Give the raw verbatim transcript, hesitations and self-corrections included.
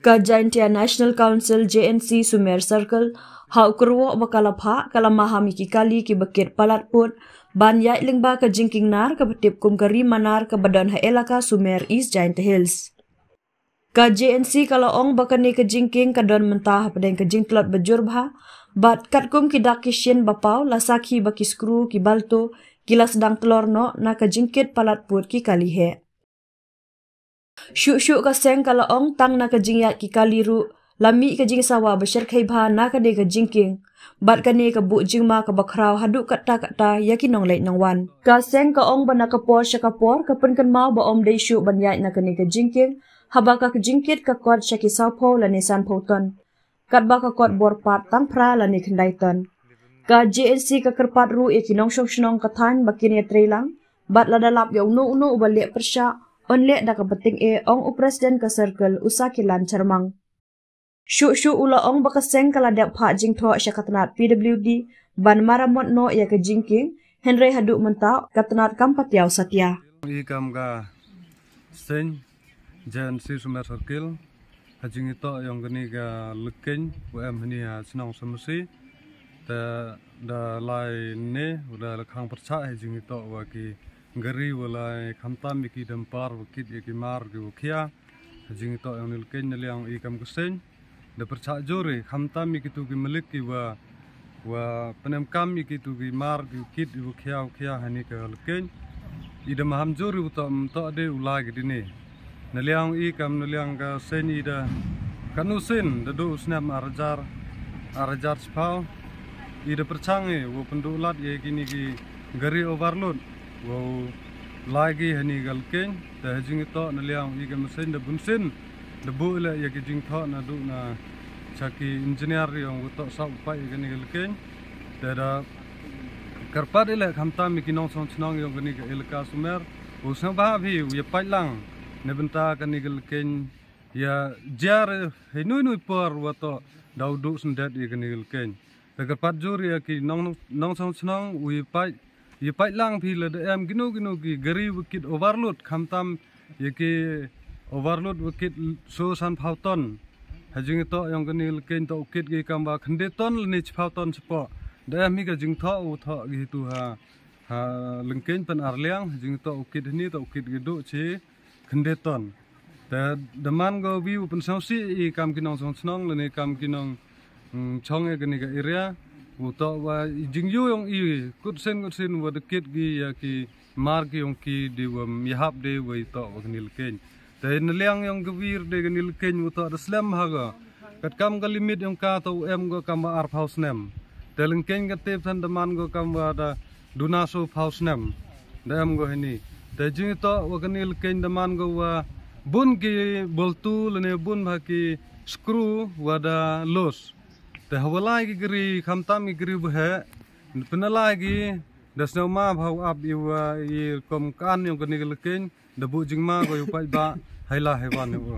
Ka Jaintia National Council, J N C, Sumer Circle, ha u kyrwoh ba ka la phah, ka la maham ïa ki kali kiba kit palat pud ban ïaid lyngba ka jingkieng nar kaba tip kum ka Ri Manar kaba don ha elaka Sumer, East Jaintia Hills. Ka J N C ka la ong ba kane ka jingkieng ka don mynta hapdeng ka jingtlot ba jur bha bad katkum ki dak ki shin ba paw, la sakhi ba ki skru, ki balto ki la sdang tlor noh na ka jingkit palat pud ki kali heh. Shuh shuh ka seng ka la ong tang na ka jingïaid ki kali ruh la mih ka jingsawa ba shyrkhei bha na kane ka jingkieng bad kane ka buh jingma kaba khraw haduh katta katta ïa ki nongleit nongwan. Ka seng ka ong ba na ka por sha ka por ka pynkynmaw ba ym dei shuh ban ïaid na kane ka jingkieng haba ka jingkit ka kot sha ki sawphew lane sanphew ton, katba ka kot bor pat tang phra lane khyndai ton. Ka J N C ka kyrpad ruh ïa ki nongshong shnong ka thaiñ ba kin ïatreilang bad lada lap ïa uno uno uba leh pyrshah, yn leh da kaba tyngeh, ong u President ka Circle, u Sakilan Charmang. Shuh shuh u la ong ba ka seng ka la dep phah jingthoh sha ka tnat P W D ban maramot noh ïa ka jingkieng, hynrei haduh mynta ka tnat kam patiaw satia. I kam ka seng J N C Sumer Circle, ha jingïatoh ïong kane ka lykein u em hani ha shnong Samasi. Te da lai ne u da la khang pyrshah ha jingïatoh wa ki gari wa lai khamtam ïa ki dumper wa kit ïa ki mar ki wa khia. Ha jingïatoh ïong ni lykein na liang i kam ka seng da pyrshah jur i khamtam ïa kitu ki malik ki wa wa pynem kam ïa kitu ki mar ki kit i wa khia wa khia hani ka lykein. I da maham jur i u toh, toh de u lai ki dine. Na liang i kam na liang ka seng i da kanu seng da du u snem ar hajar, ar hajar chiphaw. I da pyrchang i wa pynduh lad ïa kini ki gari overload wa u lai ki hani ka lykein. Te ha jingïatoh na liang i kam seng da bun seng da buh i la ïa ki jingthoh na du na cha ki engineer ïong wa toh sah u paid ïa kani ka lykein. Te da kyrpad i la khamtam ïa ki nongshong shnong ïong kani ka elaka Sumer u sngewbha phi u ïa paid lang na bynta kani ka lykein ïa jar hei nui nui por wa toh da u duh syndet ïa kani ka lykein. Te kyrpad jur ïa ki nong nongshong shnong u ïa paid ïa paid lang phi la da em kino kino ki gari wa kit overload khamtam ïa ki overload wa kit so sanphaw ton. Ha jingïatoh ïong kani ka lykein toh u kit ki kam ba khyndai ton lane chiphaw ton chapoh. Da em hi ka jingthoh u thoh ki tu ha ha lykein pyn ar liang ha jingïatoh u kit hani toh u kit ki duh chi khyndai ton. Te da man ko wi u pynsngewsih i kam ki nongshong shnong lane kam ki nong mm, chong ïa kani ka area u toh wa i jingyu ïong i kut sien kut sien wa da kit ki ïa ki mar ki ïong ki di wa ym ïahap de wa i toh wa kani lykein. Te na liang ïong ka wir de kani lykein u toh da slem ha ko. Katkam ka limit ïong ka toh u em ko kam wa arphaw snem. Te lykein ka tip than da man ko kam wa da duna sophaw snem da em ko hani. Te jingïatoh wa kani lykein da man ko wa bun ki boltu lane bun bha ki skru wa da loose. Te ha wa lai ki gari khamtam ki gari wa heh pynlai ki da sngewma bha u ap i wa i kom kan ïong kani ka lykein da buh jingma ko ïa u paid ba hei la hei wan ïong u.